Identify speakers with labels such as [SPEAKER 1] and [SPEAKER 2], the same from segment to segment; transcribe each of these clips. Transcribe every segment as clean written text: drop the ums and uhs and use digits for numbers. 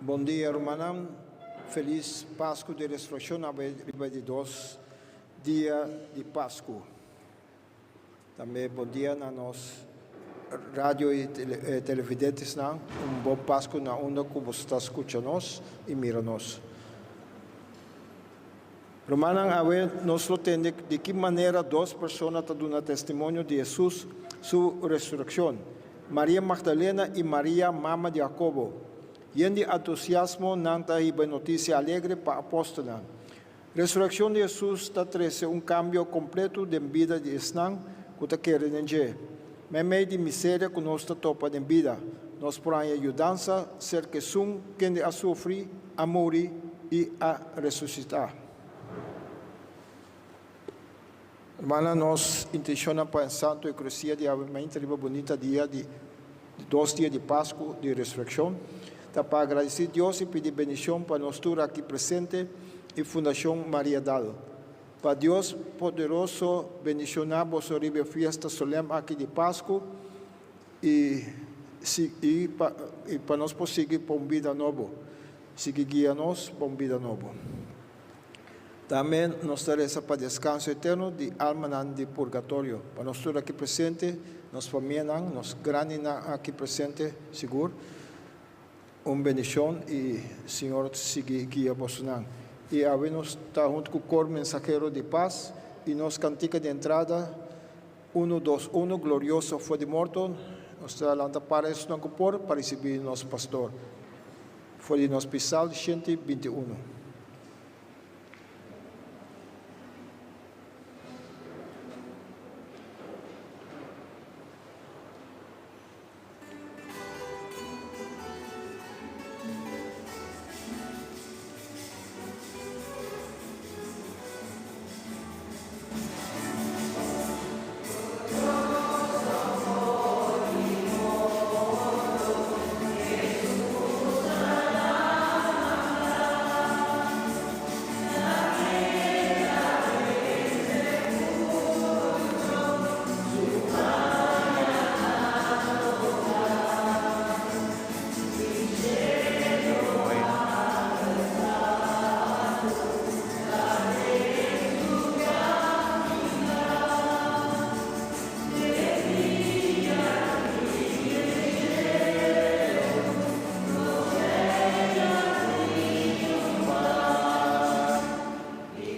[SPEAKER 1] Bon dia rumannan, felis Pasku di Resurekshon awe riba di dos dia di Pasku. Tambe bon dia na nos radio y televidentesnan, un bon Pasku na unda ku boso ta skucha nos y mira nos. Rumannan, awe nos lo tende di ki manera dos persona ta duna testimonio di Hesus su resurekshon, Maria Magdalena i Maria, mama di Hakobo. Yen di entusiasmo nan ta hiba e notisia alegre pa apòstelnan. Resurekshon di Hesus ta trese un kambio kompletu den bida di esnan ku ta kere den dje. Meimei di miseria ku nos ta topa den bida, nos por haña yudansa serka esun kende a sufri, a muri i a resusitá. Hermana, nos intenshonnan pa e Santu Eukaristia di awe mainta riba bunita dia di dos dia di Pasku di Resurekshon ta pa agradesí Dios i pidi bendishon pa nos tur aki presente i Fundashon Maria Dal. Pa Dios poderoso bendishoná boso riba e fiesta solèm aki di Pasku i i pa i pa nos por sigui pa un bida nobo. Sigui guia nos pa un bida nobo. Tambe nos ta resa pa deskanso eterno di almanan di purgatorio, pa nos tur aki presente, nos famianan, nos grandinan aki presente sigur. Un bendicion y Señor sigui guia bosonan. Y awe nos ta hunto cu Cor Mensahero di Paz y nos cantica di entrada Uno dos uno Glorioso for di morto. Nos ta lanta para esunnan cu por pa ricibi nos Pastor for di nos Pisal 121.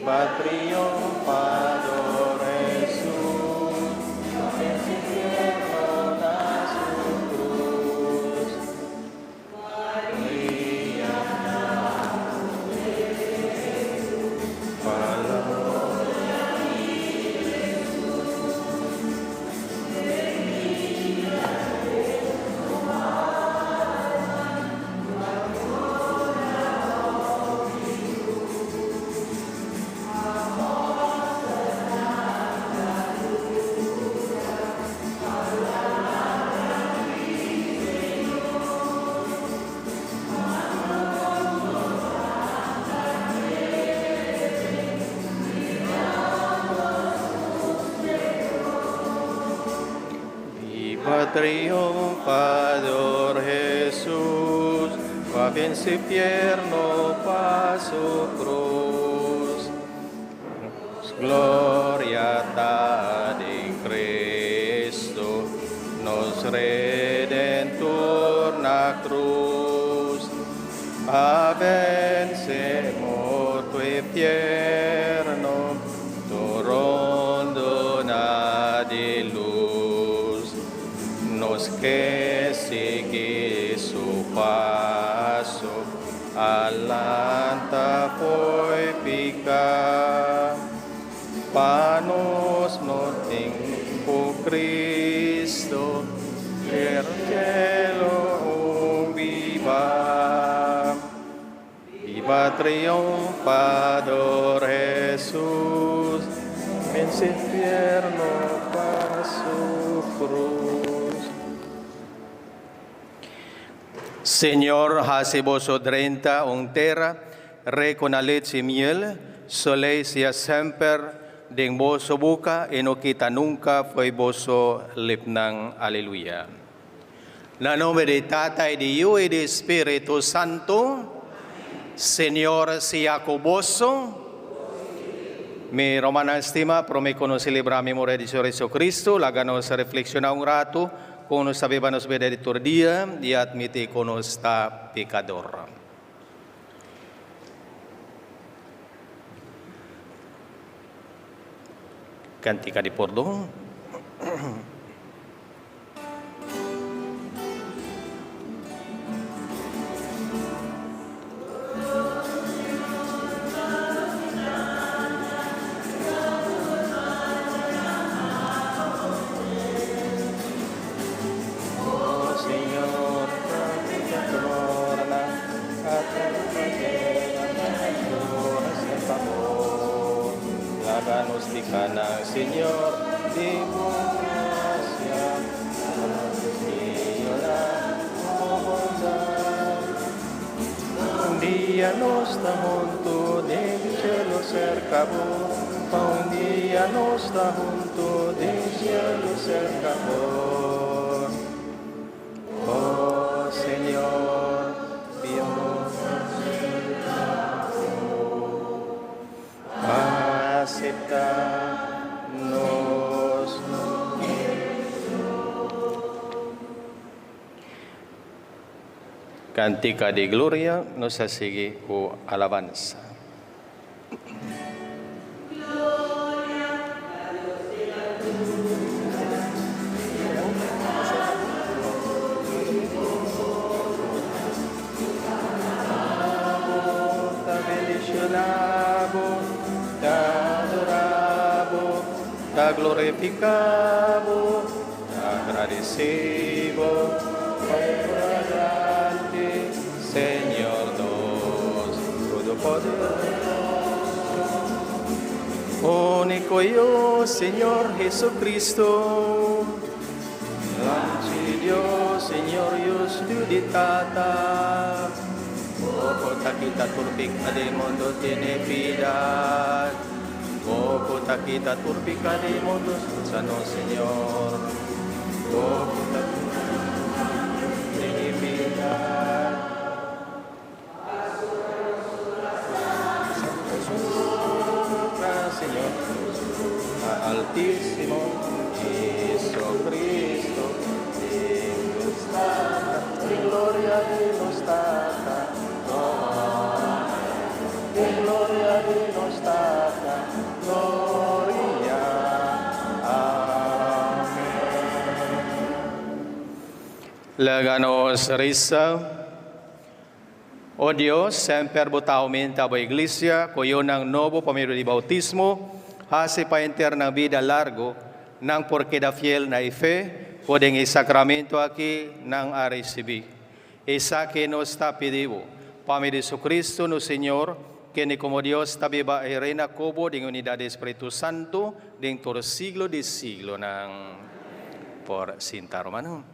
[SPEAKER 2] Viva triunfador Jesús, vence infierno na su cruz. Maria, Viva triunfador Jesús, va vence infierno pa su cruz. Gloria ta den Cristo, nos Redentor na cruz. A vence morto infierno, tur rondona di luz. Nos ke sigui su paso, a lanta fo'i piká. Pa nos no tin ku Cristo, den cielo un biba. Biba triunfador Jesús, vence infierno pa su cruz. Señor hasi boso drenta un tera rico na lechi y miel, su ley sea semper den boso boca y no kita nunca fo'i boso lipnan. Aleluya. Na nomber di Tata y di Yu y di Spiritu Santo. Señor sea cu boso. Mi rumannan stima, prome cu nos celebra memoria di Señor Jesucristo, laga nos reflexiona un rato con nos ta biba nos bida di tur dia y admiti cu nos ta pecador. Cantica di pordon. Señor di bo gracia, Un dia nos ta hunto den cielo cerca bo, pa un dia nos ta hunto den cielo cerca bo. Oh Señor, Dios, acepta nos. Cantica di Gloria, nos a sigui cu alabansa. Ta bendiciona bo, ta adora bo, ta glorifica bo, ta agradeci bo, grandi Señor nos Todopoderoso. Unico Yu, Señor Jesucristo. Lamchi di Dios, Señor Dios Yu di Tata. Bo ta kita tur pica di mundo tene piedad. Bo ta kita tur pica di mundo, scucha nos, Señor. Bo ta tene piedad. Señor, Altísimo Jesucristo, Dios Tata, di gloria di nos Tata, di gloria di nos Tata, gloria. Amen. Laga nos resa. O Dios, semper Bo ta aumenta Bo Iglesia cu yonan nobo pa medio di bautismo, haci pa henter nan bida largo nan por keda fiel na e fe cu den e sacramento aki nan a ricibi. Esaki nos ta pidi Bo, pa medio di Jesucristo nos Señor, kende como Dios ta biba y reina cu Bo den unidad di Spiritu Santo den tur siglo di siglonan. Por sinta, rumannan.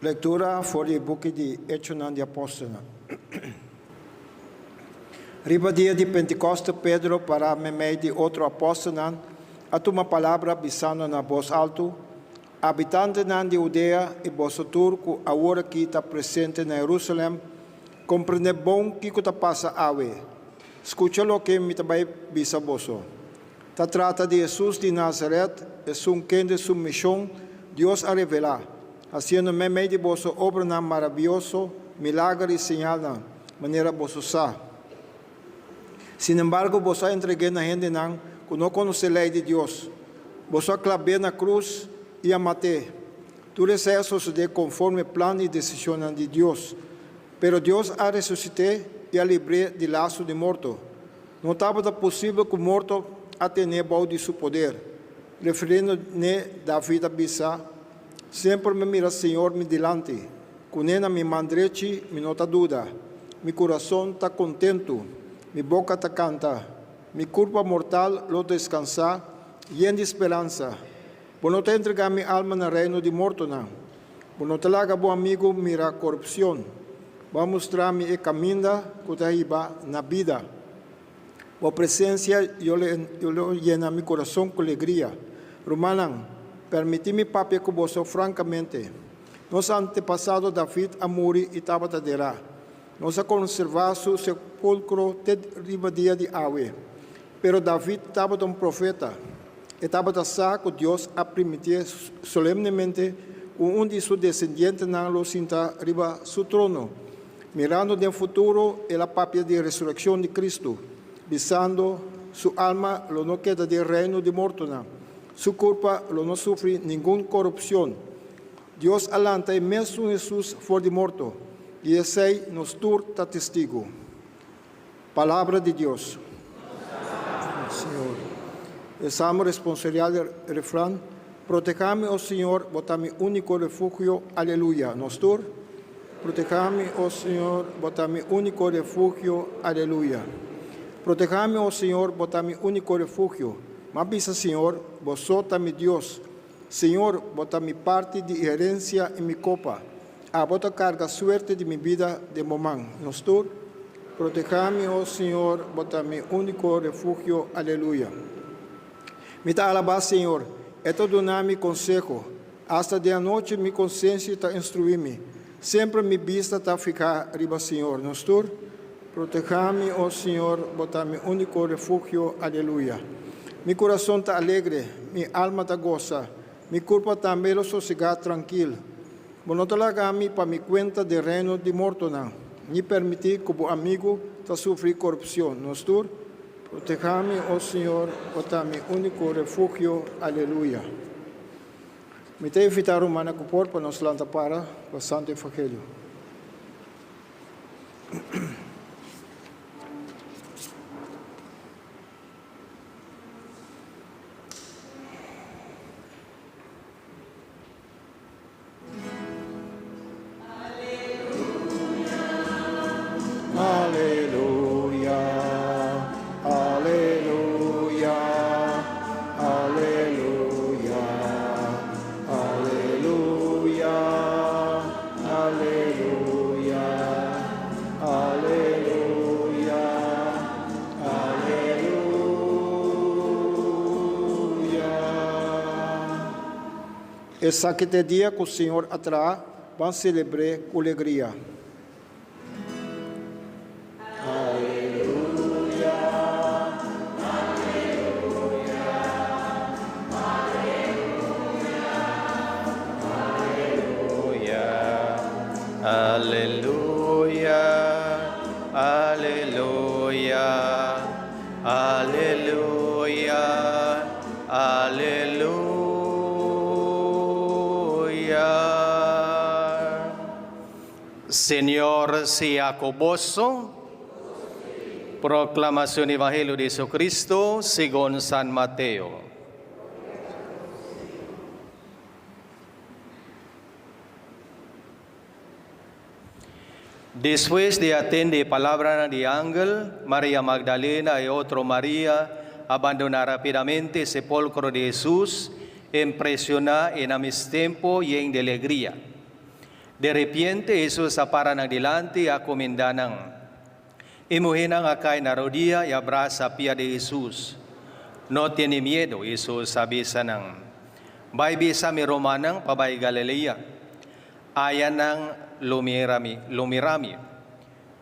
[SPEAKER 1] Lectura for di e buki di Echonan di Apostelnan. Riba dia di Pentecoste Pedro, pará meimei di otro apostelnan, a tuma palabra bisando na bos altu, Habitantenan di Hudea i boso tur ku awor aki ta presente na Herusalèm, komprendé bon kiko ta pasa awe. Skucha loke mi ta bai bisa boso. Ta trata di Hesus di Nazaret, esun kende su mishon Dios a revelá, hasiendo meimei di boso obranan maravioso, milager i señalnan, manera boso sa. Sinembargo, boso a entreg'é na hendenan ku. ku no konosé lei di Dios. Boso a klab'é na krus i a mat'é. Tur esei a sosodé konforme plan i desishonnan di Dios. Pero Dios a resusit'é i a libr'é di laso di morto. No tabata posibel ku morto a ten'é bou di su poder. Refiriendo n'e, David a bisa, Semper mi mira Señor mi dilanti. Kuné na mi man drechi mi no ta duda. Mi kurason ta kontentu, mi boka ta kanta. Mi kurpa mortal lo deskansá yen di speransa. Bo no ta entregá mi alma na reino di mortonan. Bo no ta laga bo amigu mira korupshon. Bo a mustra mi e kaminda ku ta hiba na bida. Bo presensia yo lo yena mi kurason ku legria. Rumannan, permití mi papia ku boso frankamente. Nos antepasado David a muri i tabata derá. Nos a konservá su sepulkro te riba dia di awe. Pero David tabata un profeta. E tabata sa ku Dios a primitié solemnemente ku un di su desendientenan lo sinta riba su trono. Mirando den futuro, el a papia di resurekshon di Kristu, bisando, Su alma lo no keda den reino di mortonan, su kurpa lo no sufri ningun korupshon. Dios a lanta e mesun Hesus for di morto, i esei nos tur ta testigu. Palabra di Dios. Señor. E Salmo responsorial di refran, Protehá mi, o Señor, bo ta mi úniko refugio. Aleluya. Nos tur, Protehá mi, o Señor, bo ta mi úniko refugio. Aleluya. Protehá mi, o Señor, bo ta mi úniko refugio. M'a bisa Señor, Bo so ta mi Dios. Señor, bo ta mi parti di herensia i mi kopa. Abo ta karga suerte di mi bida den bo man. Nos tur, Protehá mi, o Señor, bo ta mi úniko refugio. Aleluya. Mi ta alabá Señor, E ta duna mi konseho. Asta den anochi mi konsensia ta instruí mi. Semper mi bista ta fihá riba Señor. Nos tur, Protehá mi, o Señor, bo ta mi úniko refugio. Aleluya. Mi kurason ta alegre, mi alma ta gosa, mi kurpa tambe lo sosegá trankil. Bo no ta laga mi pa mi kuenta den reino di mortonan, ni permití ku bo amigu ta sufrí korupshon. Nos tur, Protehá mi, o Señor, bo ta mi úniko refugio. Aleluya. Mi ta invitá rumannan ku por pa nos lanta para pa Santu Evangelio. Aleluya, aleluya, aleluya, aleluya, aleluya, aleluya, aleluya. Esaki ta e dia ku Señor a traha, ban selebr'é ku legria. Aleluya, aleluya,
[SPEAKER 2] aleluya, aleluya, aleluya, aleluya, aleluya. Señor sea ku boso. Proclamación Evangelio di Jesucristo segun San Mateo. Despues di a tende e palabranan di angel, Maria Magdalena i otro Maria a bandoná rapidamente e sepulcro di Hesus, impresioná i na mes tempu yen di alegria. De repente Hesus a para nan dilanti i a kumindá nan. E muhénan a kai na rodia i a brasa pia di Hesus. No tene miedu, Hesus a bisa nan. Bai bisa mi rumannan pa bai Galilea. Aya nan lo mira mi, lo mira mi.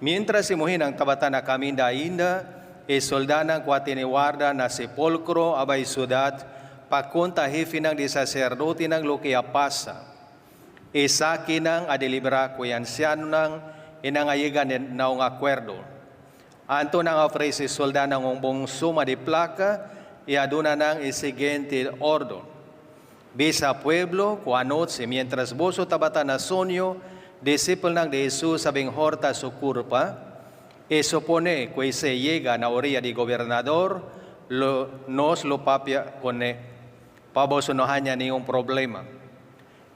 [SPEAKER 2] Miéntras e muhénan tabata na kaminda ainda, e soldánan ku a tene warda na sepulkro a bai siudat pa konta hefenan di saserdotenan loke a pasa. Esakinan a deliberá ku e ansianonan i nan a yega na un akuerdo. Anto nan a ofresé e soldánan un bon suma di plaka. i a duna nan e siguiente ordo, Bisa pueblo ku anochi, miéntras boso tabata na soño, disipelnan di Hesus a bin hòrta su kurpa. E suponé ku esei yega na oria di gobernador, lo nos lo papia kuné, pa boso no haña ningun problema.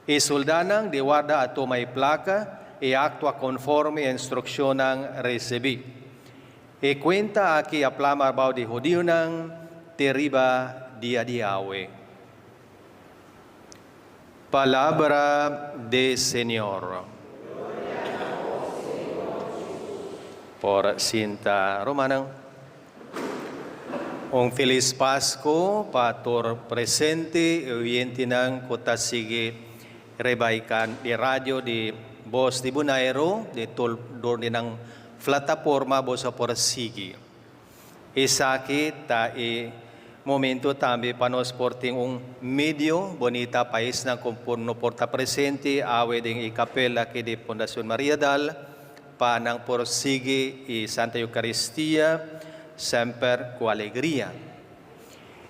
[SPEAKER 2] E soldánan di warda a tuma e plaka i aktua konforme e instrukshonnan risibí. E kuenta aki a plama bou di hudiunan te riba dia di awe. Palabra de Señor. Por sinta rumannan. Un felis Pasco pa tur presente y oyentenan cu ta sigui riba e can di radio di Bos di Bonaero di tur dor di nan flataforma boso por sigui. Esaki ta e momento tambe pa nos por tin un medio bonita pa esnan cu por no por ta presente awe den e capel aki di Fundacion Maria Dal. Pa nan por sigui e Santa Eucaristia semper cu alegria.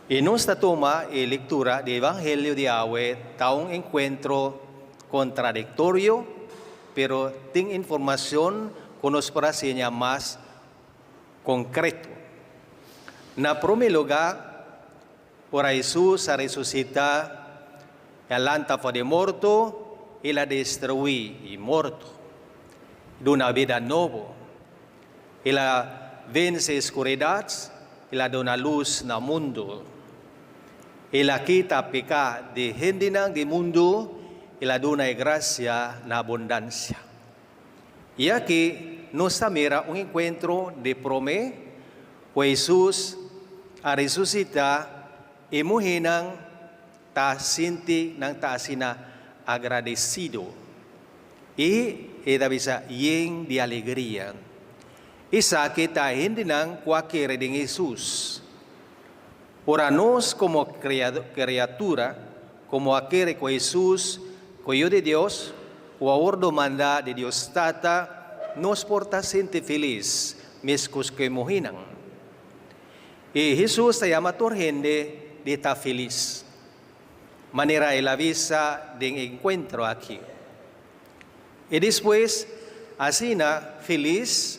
[SPEAKER 2] Y nos ta tuma e lectura di Evangelio di awe ta un encuentro contradictorio, pero tin informacion cu nos por a siña mas concreto. Na prome lugar, ora Hesus a resucita, E a lanta for di morto, El a destruí e morto, duna bida nobo. El a vence e skuridat, El a duna lus na mundu. El a kita piká di hendenan di mundu, El a duna e grasia na abundansia. I aki nos ta mira un enkuentro di promé ku Hesus a resusitá e muhénan ta sinti nan ta asina agradesido i e ta bisa yen di alegria. Esaki ta hendenan ku a kere den Hesus. Ora nos komo kriatura, komo a kere ku Hesus, ku Yu di Dios, ku a wordo manda di Dios Tata, nos por ta sinti felis meskos ku e muhénan. I Hesus ta yama tur hende di ta felis, manera el a bisa den e enkuentro aki. I despues, asina felis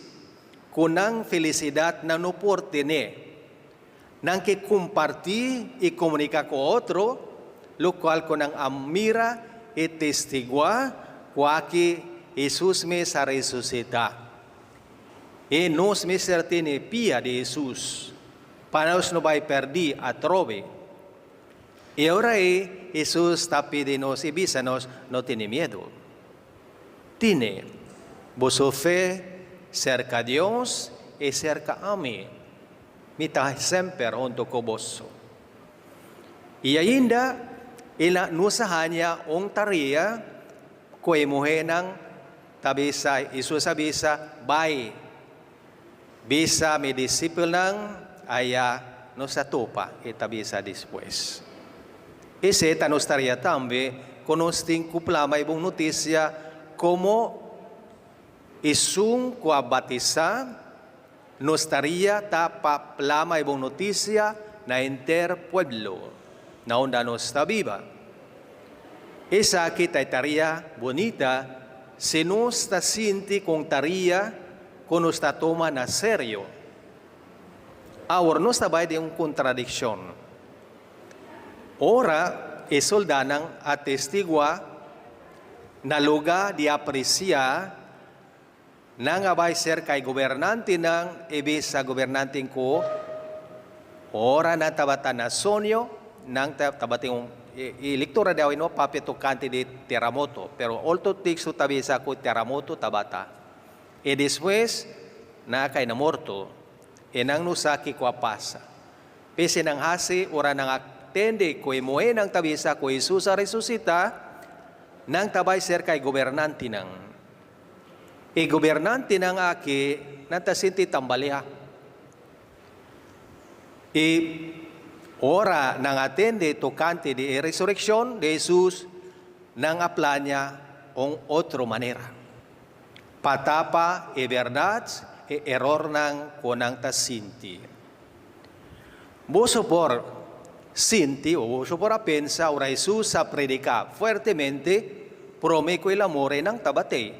[SPEAKER 2] ku nan felisidat nan no por tene. Nan ke kompartí i komuniká ku otro lokual ku nan a mira i testiguá ku aki Hesus mes a resusitá. E nos mester tene pia di Hesus pa nos no bai pèrdí atrobe. E ora ei Hesus ta pidi nos i bisa nos, No tene miedu. Tene boso fe serka Dios i serka ami. Mi ta semper huntu ku boso. I ainda el a nos a haña un tarea ku e muhénan Ta bisa, Hesus a bisa, Bai, bisa mi disipelnan aya nos a topa, e ta bisa despues. Esei ta nos tarea tambe, ku nos tin ku plama e bon notisia komo esun ku a batisá. Nos tarea ta pa plama e bon notisia na henter pueblo na unda nos ta biba. Esaki ta e tarea bunita si nos ta sinti ku un tarea ku nos ta tuma na serio. Awor nos ta bai den un kontradikshon. Ora e soldánan a testiguá na lugá di apresiá Nan a bai serka e gobernantenan i bisa gobernanten ku ora nan tabata na soño, nan tabatin un e lectura di awe no papia tokante di teramoto, pero otro teksto ta bisa ku teramoto tabata. I despues nan a kai na morto i nan no sa kiko a pasa. P'esei nan hasi ora nan a tende ku e muhénan ta bisa ku Hesus a resusitá, nan ta bai serka e gobernantenan. E gobernantenan aki nan ta sinti tambaleá. I ora nan a tende tokante di e resurekshon di Hesus, nan a plania un otro manera pa tapa e bèrdat e erornan ku nan ta sinti. Boso por sinti o boso por a pensa ora Hesus a prediká fuertemente promé ku el a muri nan tabat'ei.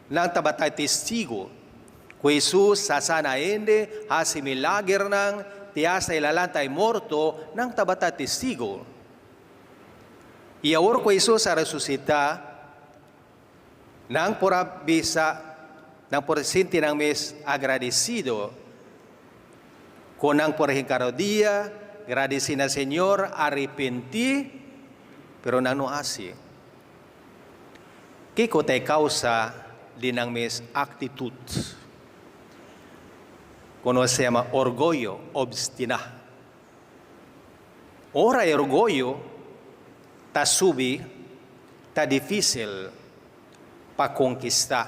[SPEAKER 2] Nan tabata e testigu ku Hesus a sana hende, hasi milagernan, te asta el a lanta e morto, nan tabata testigu. I awor ku Hesus a resusitá, nan por a bisa, nan por sinti nan mes agradesido ku nan por hinka rodia, gradisí na Señor, arepentí, pero nan no hasi. Kiko ta e kousa di nan mes aktitut? Ku nos ta yama orgoyo obstiná. Ora e orgoyo ta subi, ta difísil pa konkistá.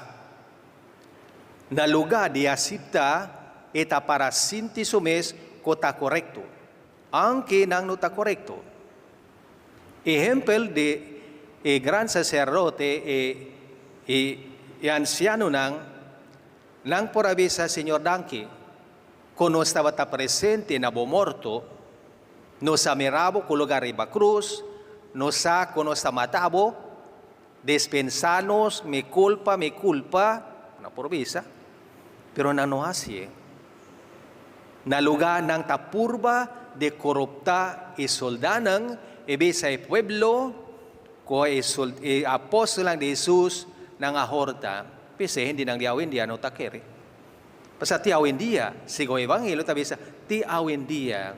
[SPEAKER 2] Na lugá di asiptá, e ta para sinti su mes ku ta korekto, aunke nan no ta korekto. Ehempel di e gran saserdote i e ansianonan, nan por a bisa, Señor danki ku nos tabata presente na bo morto, nos a mira bo kologa riba krus, nos sa ku nos ta mata bo, despensa nos, mi kulpa, mi kulpa, nan por bisa, pero nan no hasié. Na lugá nan ta purba di koruptá e soldánan i bisa e pueblo ku e e apòstelnan di Hesus nan a hòrta. P'esei hendenan di awendia no ta kere. Pasobra te awendia, segun Evangelio ta bisa, te awendia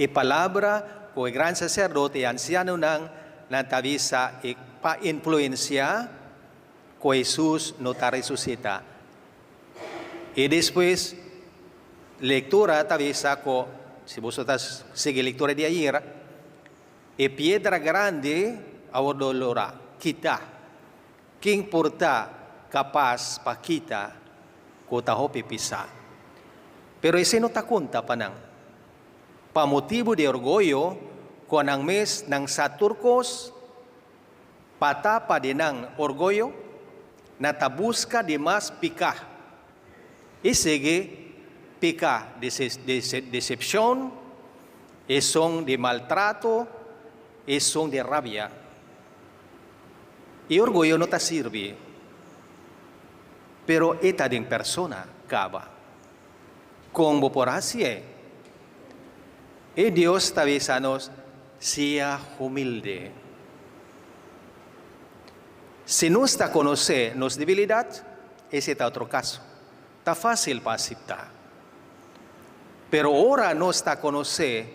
[SPEAKER 2] e palabra ku e gran saserdote i ansianonan nan ta bisa e pa influensiá ku Hesus no ta resusitá. I despues lectura ta bisa cu, si boso ta sigui lectura di ayera, e piedra grandi a wordo lora, kita. Ken por ta capas pa kita cu ta hopi pisa? Pero esey no ta conta pa nan. Pa motibu di orgoyo cu nan mes nan sa tur cos, Pa tapa di nan orgoyo, nan ta buska di mas piká. I sigui piká di desepshon, esun di maltrato, esun di rabia. E orgoyo no ta sirbi, pero e ta den persona kaba. Kon bo por hasié? E Dios ta bisa nos, Sea humilde. Si nos ta konosé nos debilidat, esei ta otro kaso. Ta fásil pa aseptá. Pero ora nos ta konosé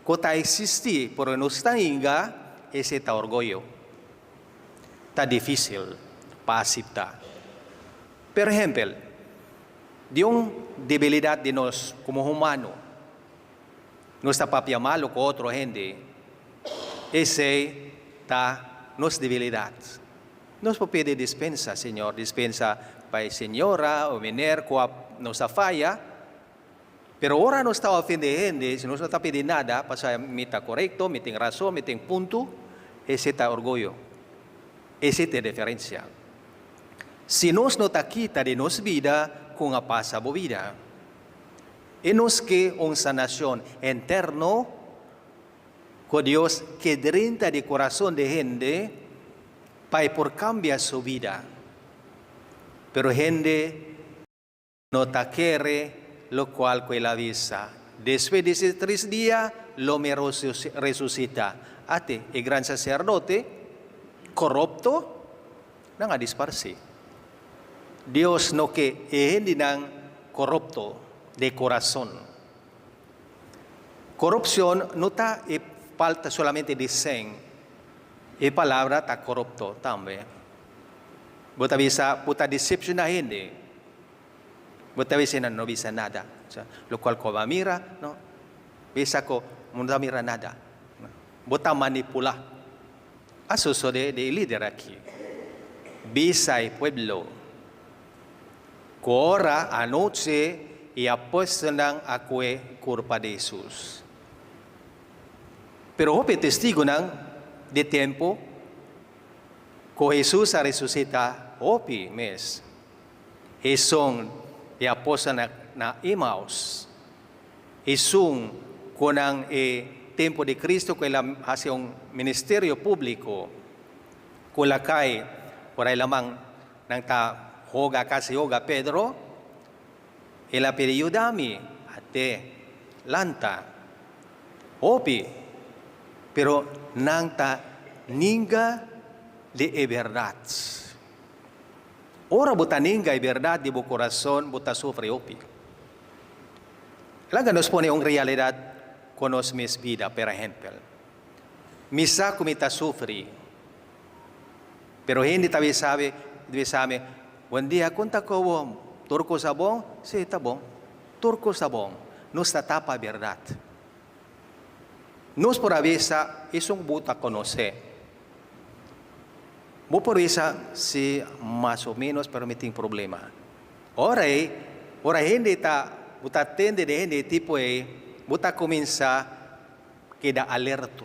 [SPEAKER 2] ku ta eksistí pero nos ta hinga, esei ta orgoyo. Ta difísil pa aseptá. Per ehèmpel, di un debilidat di nos komo humano, Nos ta papia malu ku otro hende, esei ta nos debilidat. Nos por pidi dispensa, Señor, dispensa pa e señora o meneer ku a nos a faya, pero ora nos ta ofende hende, si nos no ta pidi nada, pasobra mi ta korekto, mi tin rason, mi tin punto, esei ta orguyo. Esei ta e diferensia. Si nos no ta kita di nos bida, kon a pasa bo bida? E nos ke un sanacion interno cu Dios ke drenta di curason di hende pa e por cambia su bida. Pero hende no ta kere locual cu el a bisa. Despues di e tres dia lo mi resucita. Ate, e gran sacerdote corupto nan a disparci. Dios no ke e hendenan korupto di kurason. Korupshon no ta e falta solamente di sèn, e palabra ta korupto tambe. Bo ta bisa bo ta desepshoná hende, bo ta bisa nan no bisa nada, lokual ku bo a mira no bisa ku bo no ta mira nada, bo ta manipulá. A sosode di e lider aki, Bisa e pueblo ku ora anochi e apostelnan a kue kurpa di Hesus. Pero hopi testigunan di tempu ku Hesus a resusitá hopi mes esun e apostelnan na Emaus. Esun ku nan e tempu di Cristo ku el a hasi un ministerio públiko, ku el a kai ora el a man nan ta hoga kasi hoga Pedro, el a pidi yuda mi, ate lanta hopi, pero nan ta ninga di e bèrdat. Ora bo ta ninga e bèrdat di bo kurason, bo ta sufri hopi. Laga nos pone un realidat ku nos mes bida, per ehèmpel. Mi sa ku mi ta sufri, pero hende ta bisa mi, bisa mi, Bon dia, kon ta ku bo? Tur kos ta bon? Sí, ta bon. Tur kos ta bon. Nos ta tapa bèrdat. Nos por a bisa esun ku bo ta konosé. Bo por bisa, Sí, mas o ménos, pero mi tin problema. Ora ei, ora hende ta, bo ta tende di hende e tipo ei, bo ta kuminsá keda alerto.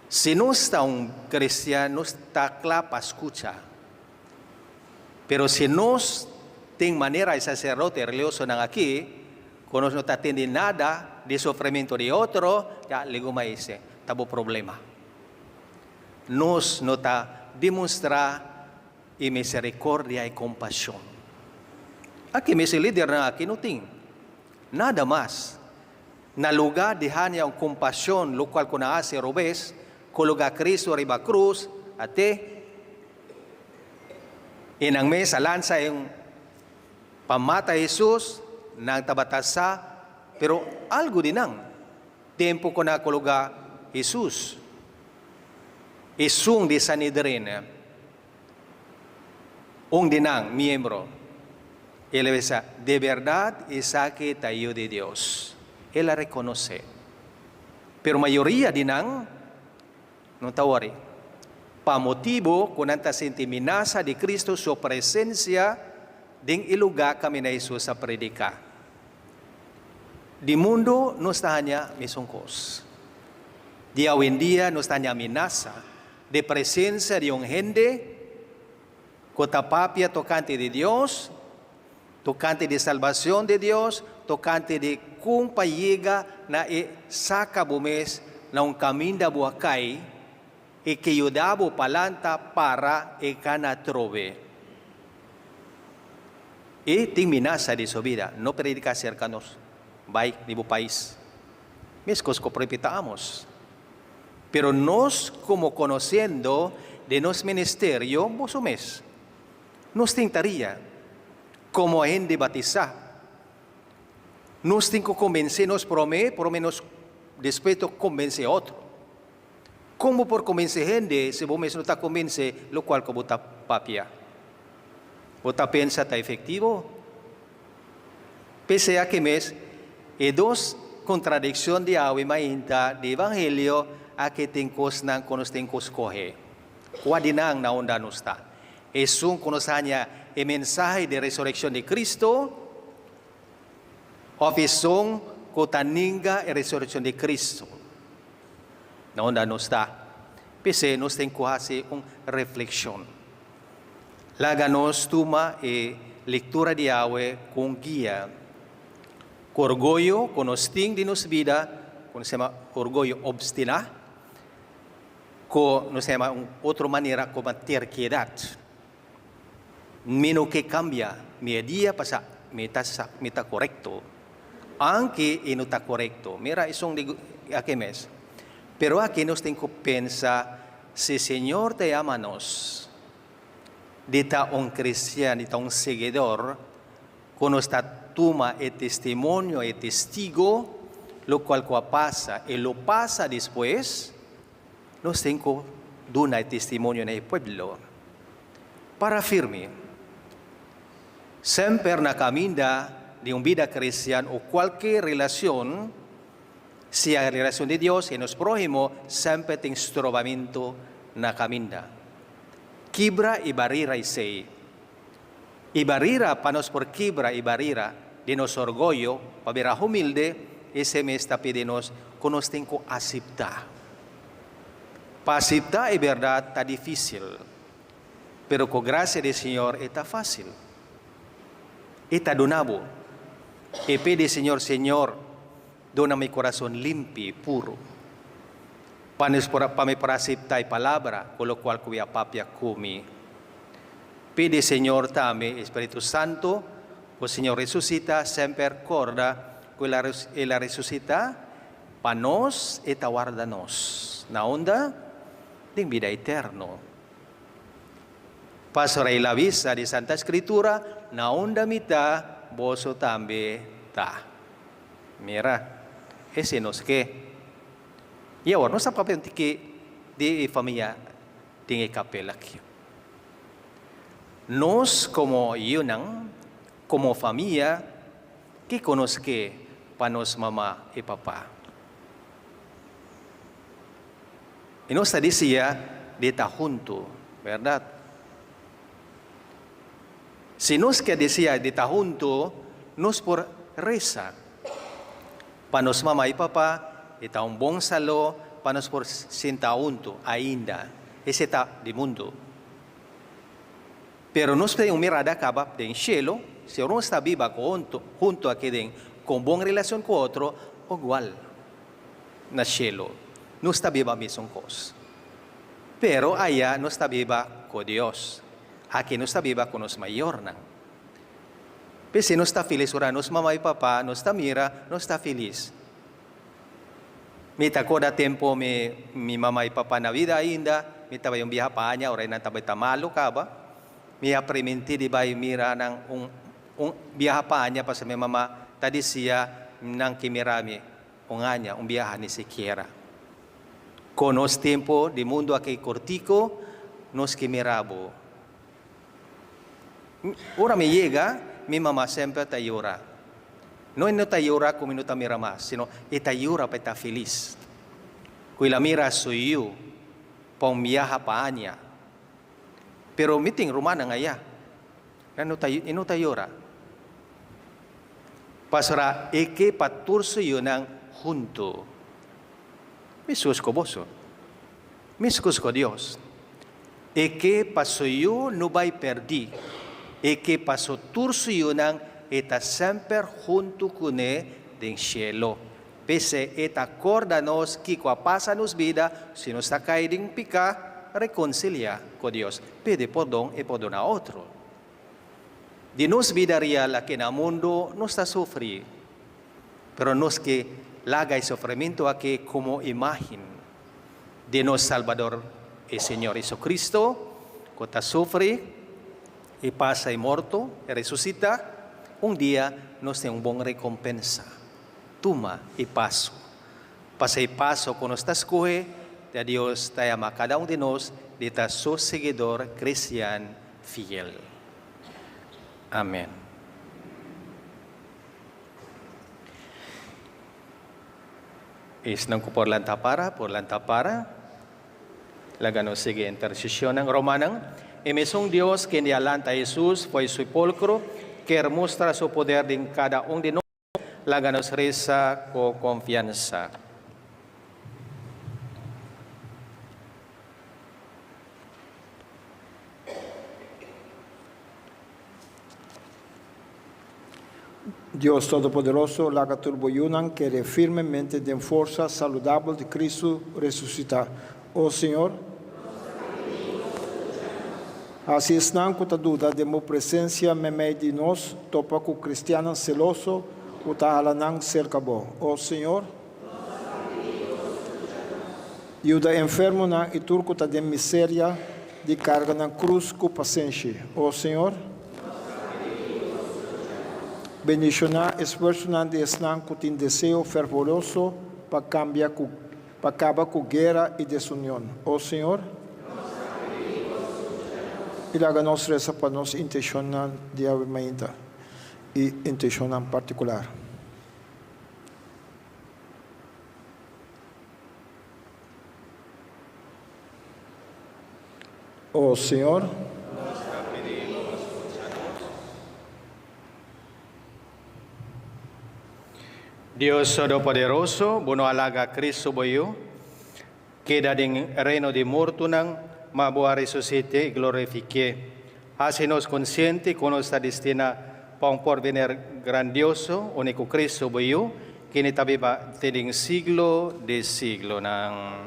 [SPEAKER 2] Si nos ta un kristian, nos ta kla pa skucha. Pero si nos tin manera e saserdote religiosonan aki, ku nos no ta tende nada di sufrimentu di otro, ya legumai esei ta bo problema. Nos no ta demostrá e misericordia i compasion. Aki mes e lidernan aki no tin nada mas. Na luga di haña un compasion locual cu nan haci robes, cologa Cristo riba cruz, ate i nan mes a lansa e un pa mata Jesus, nan tabata sa, pero algu di nan, tempo cu nan a cologa Jesus. Esun di Sanedrin, un di nan miembro, el a bisa, De berdad esaki ta Yu di Dios. El a rekonosé. Pero mayoria di nan no ta wòri, pa motibu ku nan ta sinti minasa di Kristu su presensia den e lugá kaminda Hesus a prediká. Di mundu nos ta haña mesun kos. Di awendia nos ta haña amenasa di presensia di un hende ku ta papia tokante di Dios, tokante di salbacion di Dios, tokante di kon pa yega na e saka bo mes na un kaminda bo a kai i ke yuda bo pa lanta para e kana atrobe. E tin minasa di su bida, no predica acerca nos, bai di bo pais. Mescos cu prepitamos. Pero nos como conociendo di nos ministerio, boso mes, nos tin taria como hende batisa. Nos tin cu convence nos prome, prome nos despues ta convence otro. Kon bo por konbensé hende si bo mes no ta konbensé lokual ku bo ta papia? Bo ta pensa ta efektivo? P'esei aki mes, e dos kontradikshon di awe mainta di evangelio aki tin kosnan ku nos tin ku skohe. Kua di nan na unda nos ta? Esun ku nos haña e mensahe di resurekshon di Kristu òf esun ku ta ninga e resurekshon di Kristu? Na unda nos ta? P'esei nos tin ku hasi un reflekshon. Laga nos tuma e lektura di awe ku un guia. Ku orguyo ku nos tin di nos bida, ku nos yama orguyo obstiná, ku nos yama un otro manera komo terkedat. Mi no ke kambia mi e dia pasa mi ta sa mi ta korekto anke e no ta korekto mira esun di aki mes pero aki nos tin ku pensa si señor ta yama nos di ta un kristian di ta un siguidor ku nos ta tuma e testimonio e testigo lokual ku a pasa i lo pasa despues. Nos tin ku duna e testimonio na e pueblo. Para firme. Semper na kaminda di un bida kristian o kualke relashon, sea relashon di Dios i nos próhimo, semper tin strobamentu na kaminda. Kibra e barera esei. E barera pa nos por kibra e barera di nos orgoyo pa bira humilde, esei mes ta pidi nos ku nos tin ku aseptá. Pa aseptá e bèrdat ta difísil, pero ku grasia di Señor e ta fásil. E ta duna bo. I pidi Señor, Señor, duna mi kurason limpi i puru, pa nos por pa mi por aseptá e palabra ku lokual ku bo a papia ku mi. Pidi Señor tambe e Spiritu Santu ku Señor resusitá, semper kòrda ku el a el a resusitá pa nos, e ta warda nos. Na unda? Den bida eterno. Pasobra el a bisa di Santa Scritura, Na unda mi ta, boso tambe ta. Mira, esei nos ke. I awor, nos ta papia un tiki di e famia den e kapel aki. Nos komo yunan, komo famia, kiko nos ke pa nos mama i papa? I nos ta deseá di ta huntu, bèrdat? Si nos ke deseá di ta huntu, nos por resa pa nos mama i papa i ta un bon saló pa nos por sinta huntu ainda. Esei ta di mundu. Pero nos tin un mirada kaba den shelu, si nos ta biba ku huntu aki den ku un bon relashon ku otro, ogual. Na shelu nos ta biba mesun kos. Pero aya nos ta biba ku Dios. Aki nos ta biba ku nos mayornan. P'esei nos ta felis ora nos mama i papa nos ta mira, nos ta felis. Mi ta korda tempu mi mi mama i papa na bida ainda, mi ta bai un biaha pa aña ora nan tabata malu kaba. Mi a primintí di bai mira nan un un biaha pa aña pasobra mi mama ta disia nan ke mira mi. Un aña, un biaha ni sikiera. Con nos tempo di mundo aki cortico, nos ke mira bo. Ora mi yega, mi mama semper ta yora. No e no ta yora cu mi no ta mira mas, sino e ta yora pa e ta feliz. Cu el a mira su yu pa un biaha pa aña. Pero mi tin rumannan aya. Nan no ta, e no ta yora. Pasobra e ke pa tur su yunan huntu. Mescos cu boso. Mescos cu Dios. E ke pa su yu no bai perdí. E ke pa su tur su yunan e ta semper huntu kuné den shelo. P'esei e ta corda nos kico a pasa nos bida si nos ta cay den pica, reconcilia cu Dios, pidi pordon y pordona otro. Di nos bida real aki na mundo nos ta sufri, pero nos ke laga e sufrimento aki como imagen di nos Salbador e Señor Jesucristo cu ta sufri y pasa e morto y resucita, un dia nos tin un bon recompensa. Tuma e paso. Pasa e paso ku nos ta skohe, ta Dios ta yama kada un di nos di ta su siguidor kristian fiel. Amen. Esnan ku por lanta para, por lanta para. Laga nos sigui interseshonnan. Romannan, E mesun Dios kende a lanta Hesus for e sepulkro, kier mustra su poder den kada un di nos. Laga nos resa ku konfiansa.
[SPEAKER 1] Dios Todopoderoso, laga tur bo yunan kere firmemente den forsa saludabel di Cristo resusitá. O Señor, hasi esnan ku ta duda den bo presensia meimei di nos topa ku kristiannan seloso ku ta hala nan serka bo. O Señor, yuda enfermonan i tur ku ta den miseria di karga nan krus ku pasenshi. O Señor, bendishoná esfuersonan di esnan ku tin deseo fervoroso pa kambia ku Pa kaba ku guera i desunion. O Señor. I laga nos resa pa nos intenshonnan di awe mainta i intenshonnan partikular. O Señor.
[SPEAKER 2] Dios Todopoderoso, bo no a laga Cristo bo Yu keda den reino di mortonan, ma bo a resusit'é i glorifik'é. Hasi nos konsiente ku nos ta destina pa un porvenir grandioso, uni ku Cristo bo Yu, kende ta biba te den siglo di siglonan.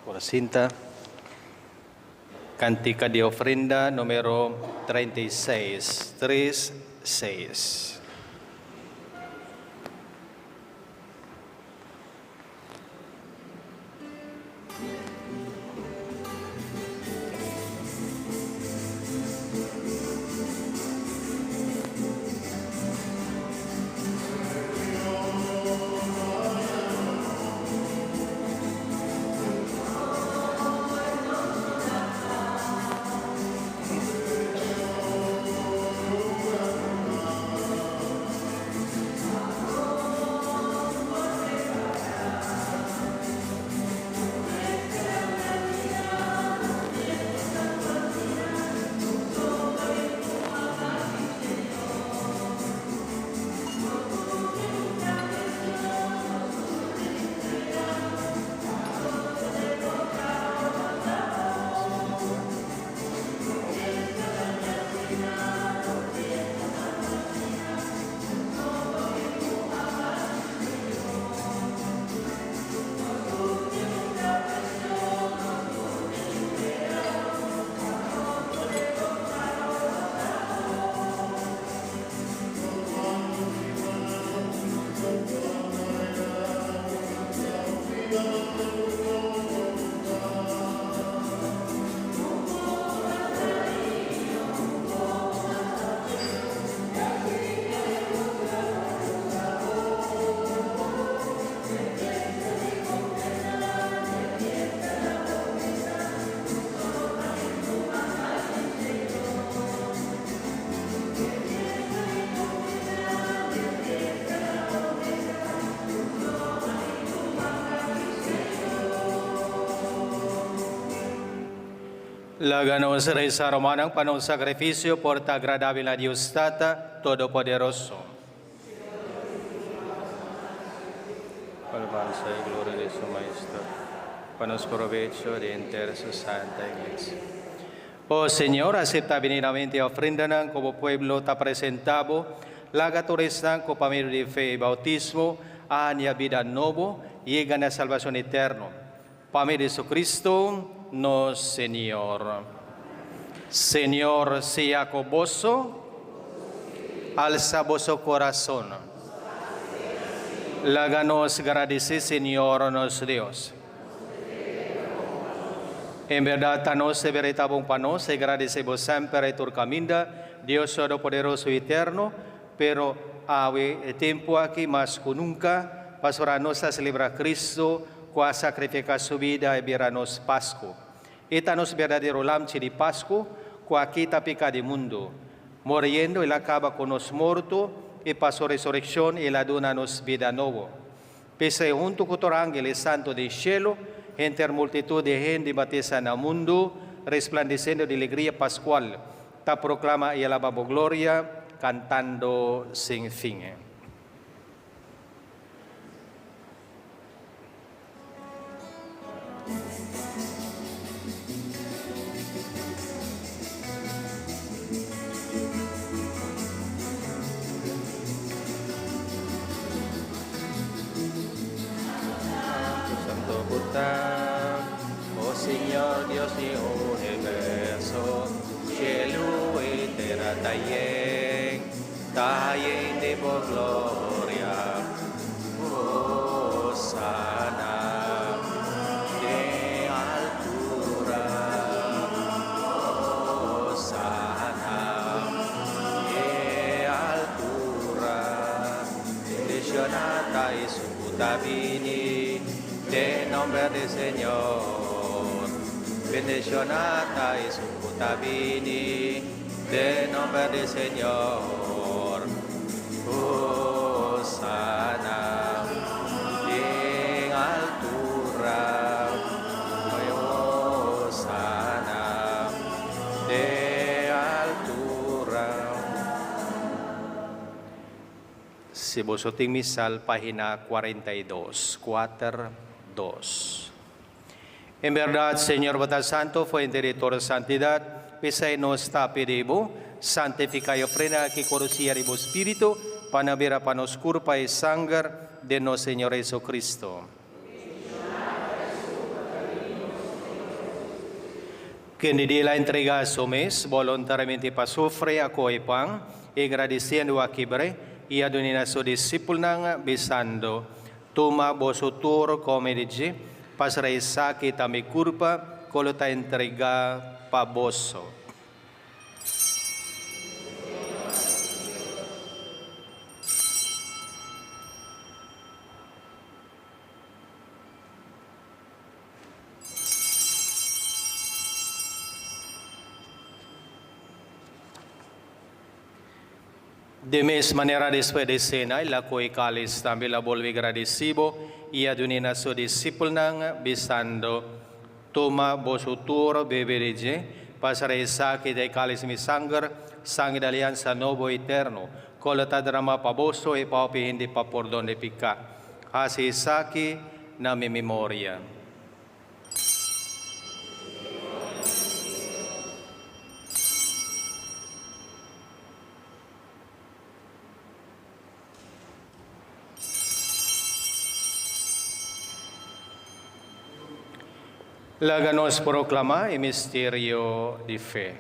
[SPEAKER 2] Por sinta. Kantika di ofrenda numero 36, tres, seis. Laga nos resa rumannan pa nos sakrifisio por ta agradabel na Dios Tata Todopoderoso. Alabansa y gloria de su Majestad, pa nos provecho di henter su Santa Iglesia. O Señor, acepta benignamente e ofrendanan cu bo pueblo ta presenta bo. Laga tur esnan cu pa medio di fe y bautismo a haña bida nobo yega na salbacion eterno. Pa medio di Jesucristo nos Señor. Señor sea cu boso. Alsa boso corazon. Laga nos gradici Señor nos Dios. En berdad ta nos deber y ta bon pa nos e gradici bo semper y tur caminda, Dios Todopoderoso y Eterno, pero awe e tempo aki mas cu nunca, pasobra nos ta celebra Cristo cu a sacrifica su bida y bira nos Pascu. E ta nos berdadero Lamchi di Pascu cu a kita pica di mundo. Moriendo el a caba cu nos morto y pa su resureccion el a duna nos bida nobo. P'esei huntu cu tur angeles santo den cielo, henter multitud di hende batisa na mundo, resplandeciendo di legria pascual, ta proclama y alaba bo gloria, cantando sin fin. Santo bo ta, o Señor Dios di universo, cielo y tera ta yen, ta yen di bo gloria. Hosana den altura, Hosana den altura. Bendicioná ta esun ku ta bini den nomber di Señor. Bendicioná ta esun ku ta bini den nomber di Señor. Hosana den altura. Hosana den altura. Si boso tin misal pahina 42, kuater, dos. En berdad, Señor, bo ta santo, fuente di tur santidad. P'esei nos ta pidi Bo, santifiká e ofrenda aki ku rusia di Bo Spiritu, pa nan bira pa nos kurpa i sanger den nos Señor Jesucristo. Kende di el a entregá su mes boluntariamente pa sufri, a kohe pan, i gradisiendo a kibr'é, i a dun'é na su disipelnan, bisando, Tuma boso tur kome di dje, pasra esaki ta mi kurpa ku lo ta entregá pa boso. De mes manera despues di sena, el a kohe kalis tambe, el a bolbe gradisí bo i a dun'é na su disipelnan, bisando, Tuma boso tur, bebe di dje, pasara esaki ta e kalis di mi sanger, sanger di aliansa nobo i eterno, ku lo ta dramá pa boso i pa hopi hende pa pordon di piká. Hasi esaki na mi memoria. Laga nos proclama e misterio di fe.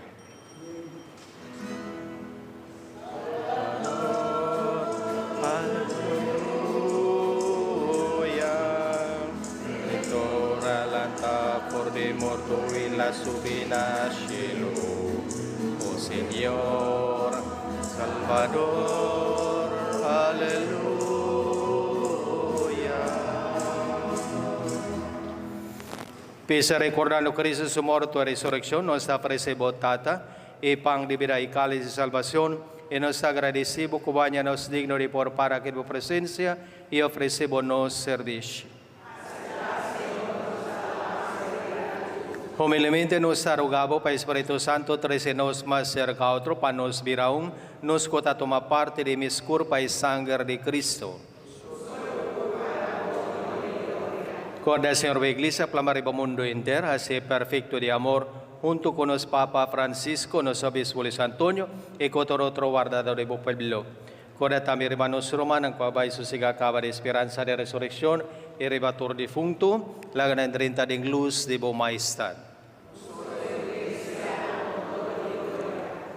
[SPEAKER 2] Aleluya. Lectora lanta for di morto i la subi na cielo. O Señor, Salvador, aleluya. P'esei rekordando Cristo su morto i resurekshon, nos ta ofresé bo, Tata, e pan di bida i kalis di salbacion, i nos ta agradesí bo ku bo haña nos digno di por para aki den bo presensia i ofresé bo nos servishi. Humildemente nos ta roga bo pa e Spiritu Santu trese nos mas serka otro pa nos bira un, nos ku ta tuma parti di e mes kurpa i sanger di Cristo. Corda, Señor, bo Iglesia plama riba mundo henter, hacié perfecto di amor, hunto cu nos Papa Francisco, nos Obispo Luis Antonio, y cu tur otro wardador di bo pueblo. Corda tambe riba nos rumannan cu a bay sosega caba di speransa di resurreccion, y riba tur difunto, laga nan drenta den luz di bo Majestad.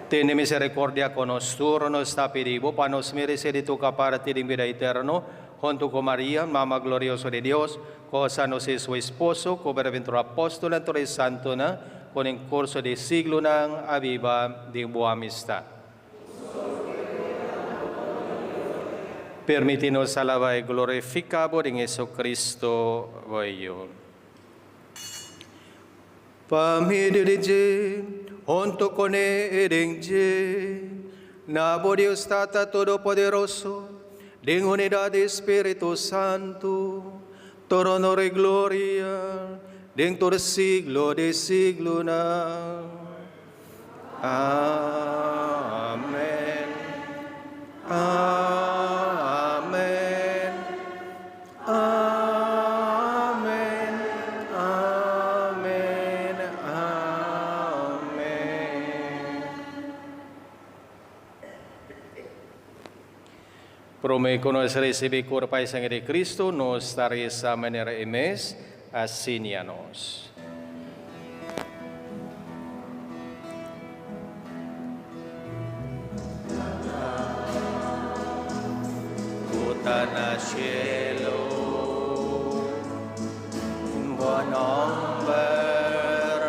[SPEAKER 2] Tene misericordia cu nos tur, nos ta pidi Bo, pa nos merece di toca parti den bida eterno, hunto cu Maria, Mama glorioso di Dios, cu José nos su esposo, cu bienaventurado apostolnan, tur e santonan, cu den curso di siglonan a biba den Bo amistad. Permiti nos alaba y glorifica Bo den Jesucristo, Bo Yu. Pa medio di dje, hunto kuné i den dje, na bo Dios Tata Todopoderoso, den unidat di Spiritu Santu, tur honor i gloria den tur siglo di siglonan. Amen. Amen. Amen. Amen. Amen. Promé ku nos risibí kurpa i sangre di Kristu, nos ta resa manera e mes a siña nos. Ku ta na shelu, bo nòmber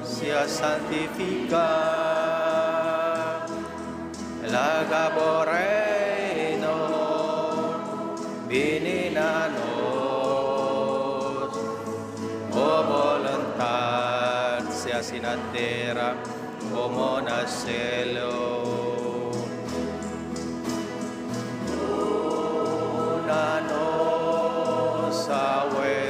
[SPEAKER 2] sea santifiká. Laga bo reino bini na nos. Bo boluntat sea hasi na tera komo na selo. Duna nos awe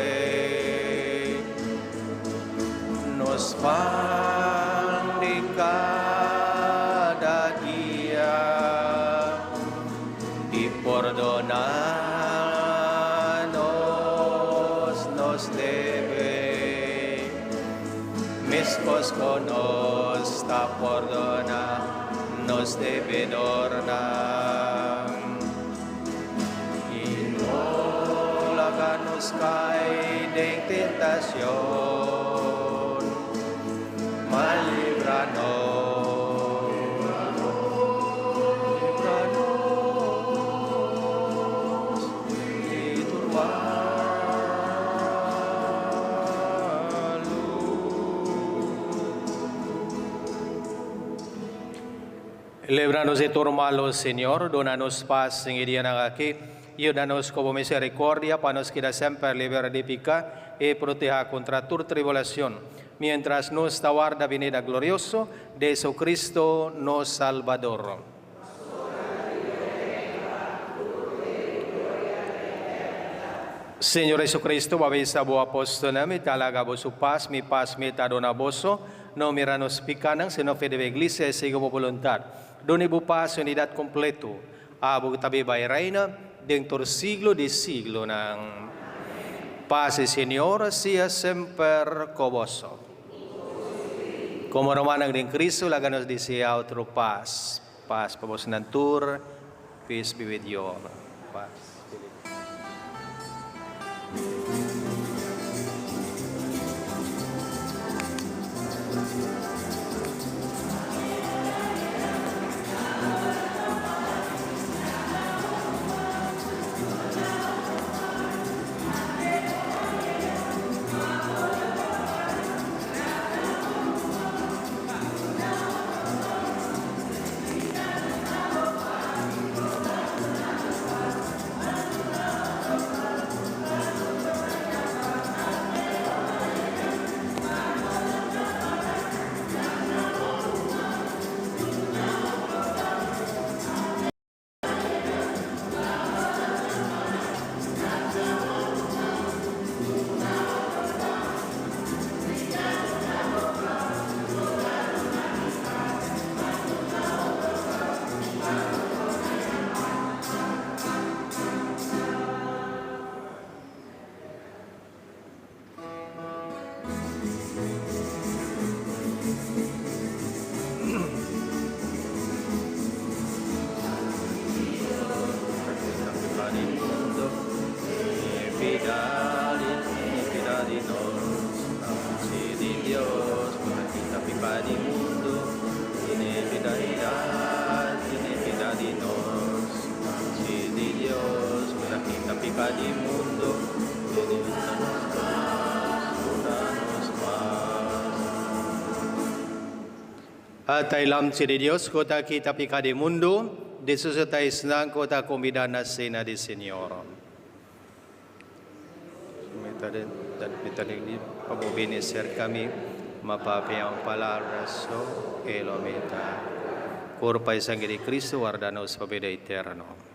[SPEAKER 2] nos pan di kada dia i pordoná nos nos debe. Meskos ku nos ta pordoná nos debedornan. I no laga nos kai den tentashon, ma libra nos, libra nos di tur malu. Libranos de tur malo, Señor, duna nos pas den e dianan aki, yuda nos ku bo misericordia pa nos keda semper liber di piká i protehá kontra tur tribulashon, mientras nos ta warda binida glorioso di Jesucristo nos Salbador. Señor Jesucristo, bo a bisa bo apòstelnan, Mi ta laga boso pas, mi pas mi ta duna boso. No mira nos pikánan, sino fe di bo Iglesia i sigui bo boluntat. Duna bo pas i unidat kompleto. Abo ku ta biba i reina den tur siglo di siglonan. Pas di Señor sea semper ku boso. Komo rumannan den Cristo, laga nos deseá otro pas. Pas pa bosonan tur. Peace be with you all. Pas. Ata e Lamchi di Dios ku ta kita piká di mundu, dichoso ta esnan ku ta kumbidá na sena di Señor. Mi ta mi ta pa bo bini serka mi, ma papia un palabra so i lo mi ta. Kurpa i sangre di Kristu warda nos pa bida eterno.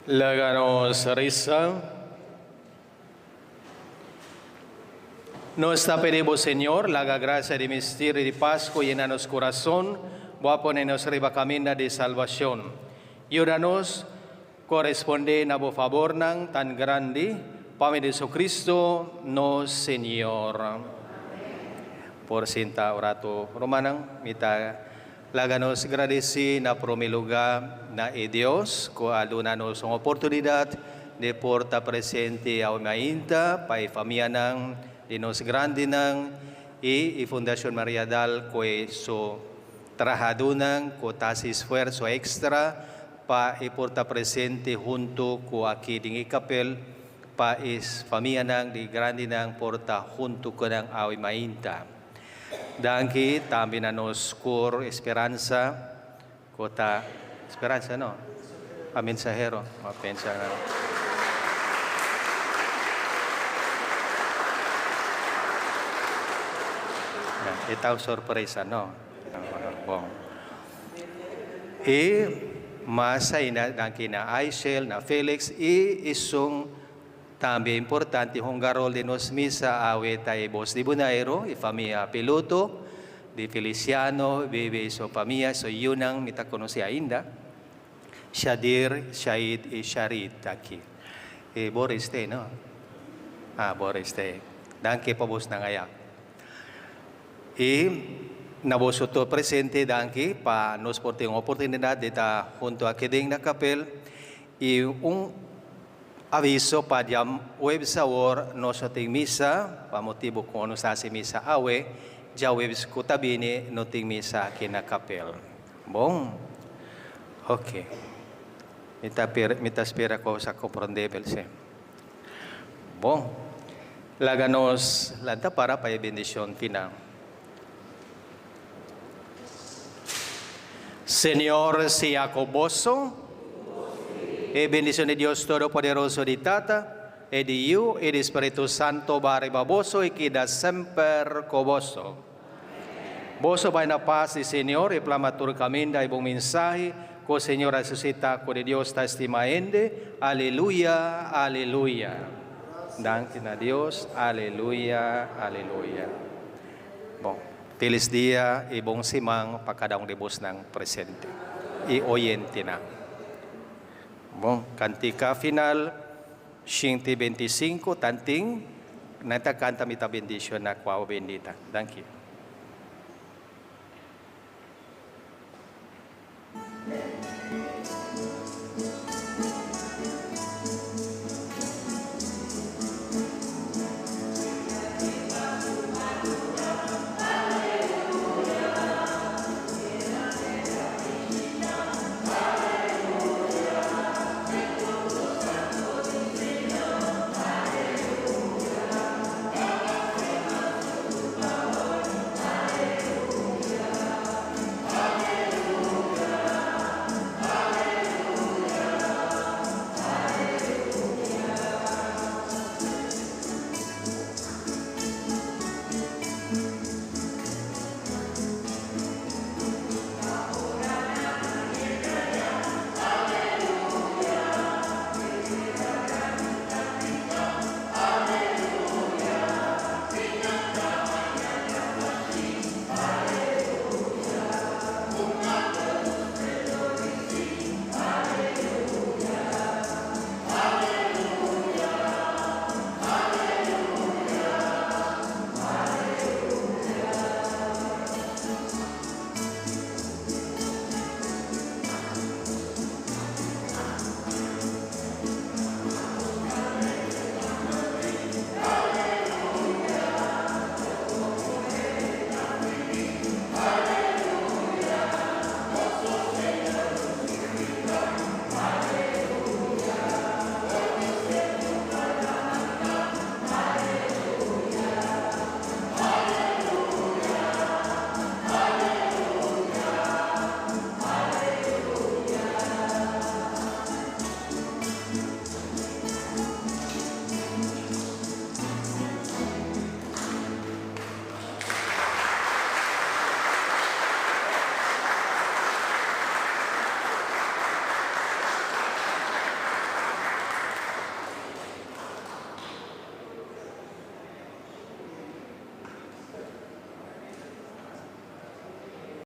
[SPEAKER 2] Laga nos resa. Nos ta pidi bo, Señor, laga gracia di misterio di Pasco yena nos corazon, bo a pone nos riba caminda di salbacion. Yuda nos corresponde na bo fabornan tan grandi, pa medio di Jesucristo nos Señor. Por sinta un rato, rumannan, mi ta Laga nos gradisí na promé lugá na e Dios ku a duna nos un oportunidat di por ta presente awe mainta pa e famianan di nos grandinan i e Fundashon Maria Dal ku e su trahadónan ku ta hasi esfuerso èkstra pa e por ta presente huntu ku aki den e kapel pa e famianan di grandinan por ta huntu ku nan awe mainta. Danki tambe na nos cor Esperanza cu ta Esperanza no? A mensahero a pensa na. E ta un sorpresa no? Bon. Y mas ainda danki na Aishel, na Felix y esun Tambe importante hunga rol den nos misa awe ta e bos di Boneiru, e famia Piloto, di Feliciano, Bebe y su famia, su yunan mi ta conoce ainda, Shadir, Shaid y Sharid ta aki. E Boris t'ey no? Ah, Boris t'ey. Danki pa bosnan aya. Y na boso tur presente danki pa nos por tin oportunidad di ta hunto aki den na kapel y un Aviso pa dia huebes awor nos no tin misa pa motibu ku nos ta hasi misa awe, djahuebes ku ta bini no tin misa aki na kapel. Bon? Ok. Mi ta mi ta spera ku sa komprondebel si. Bon. Laga nos lanta para pa e bendishon final. Señor sea cu boso. E bendicion di Dios Todopoderoso, di Tata, e di Yu, e di Spiritu Santo ba riba boso y keda semper cu boso. Boso bai na paz di Señor y plama tur caminda e bon mensahe cu Señor a resucita cu di Dios ta estima hende. Aleluya, aleluya. Danki na Dios. Aleluya, aleluya. Bon, felis dia i bon siman pa kada un di bosnan presente i oyentenan. Bon, kantika final 125 tantin nan ta kanta mi ta bendiciona ku awa bendita. Danki.